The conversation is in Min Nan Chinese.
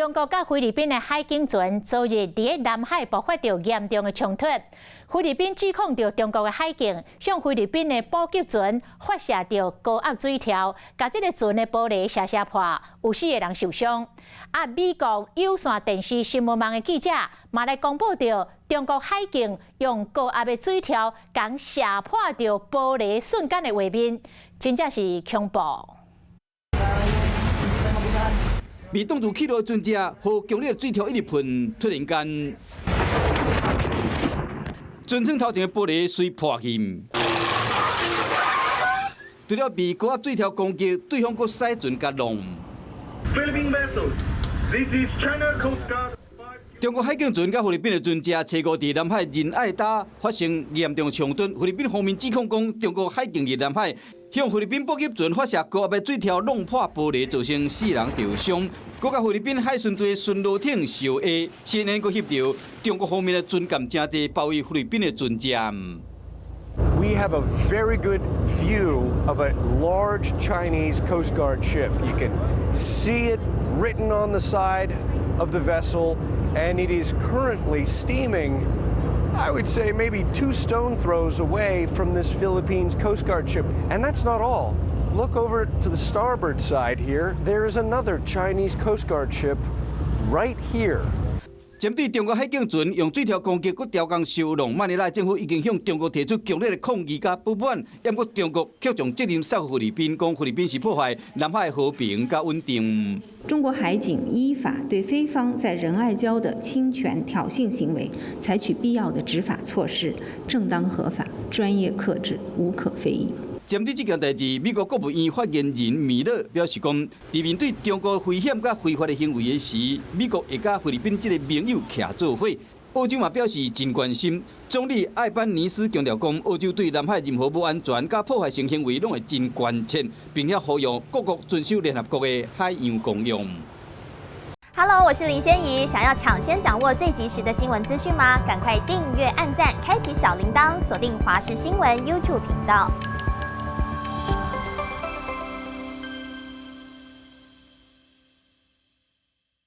中國佮菲律賓的海警船昨日佇南海爆發著嚴重的衝突。菲律賓指控著中國的海警向菲律賓的補給船發射著高壓水柱，共這个船的玻璃射射破，有四个人受傷。啊，美國有線電視新聞網的記者嘛來公布著中國海警用高壓的水柱共射破著玻璃瞬間的畫面，真正是恐怖。被擋住去路的船隻，予強烈的水柱一直噴，突然間，船艙頭前的玻璃隨破去。除了被高壓水柱攻擊，對方閣駛船共弄。 Philippine vessels, this is China Coast Guard. 中國海警船佮菲律賓的船隻，初五佇南海仁愛礁發生嚴重衝突。菲律賓方面指控講，中國海警佇南海向菲律賓補給船發射高壓的水柱，弄破玻璃，造成四人受傷。閣共菲律賓海巡隊巡邏艇相壓，CNN閣翕著中國方面的船艦誠濟包圍菲律賓的船隻。 We have a very good view of a large Chinese Coast Guard ship. You can see it written on the side of the vessel, and it is currently steaming, I would say, maybe two stone throws away from this Philippines Coast Guard ship. And that's not all. Look over to the starboard side here. There is another Chinese Coast Guard ship right here. 針對中國海警船用水柱攻擊，閣刁工相弄，馬尼拉政府已經向中國提出強烈的抗議佮不滿。毋過中國卻將責任推予菲律賓，講菲律賓是破壞南海和平佮穩定。中國海警依法對菲方在仁愛礁的侵權挑釁行為採取必要的執法措施，正當合法、專業克制，無可非議。針對這件代誌，美國國務院發言人米勒表示講，佇面對中國危險佮非法的行為的時，美國會佮菲律賓這个盟友徛做伙。澳洲嘛表示真關心，總理艾班尼斯強調講，澳洲對南海任何無安全佮破壞性行為攏會真關切，並且呼籲各國遵守聯合國的海洋公約。 Hello，我是林仙怡，想要搶先掌握最及時的新聞資訊嗎？趕快訂閱、按讚、開啟小鈴鐺，鎖定華視新聞 YouTube 頻道。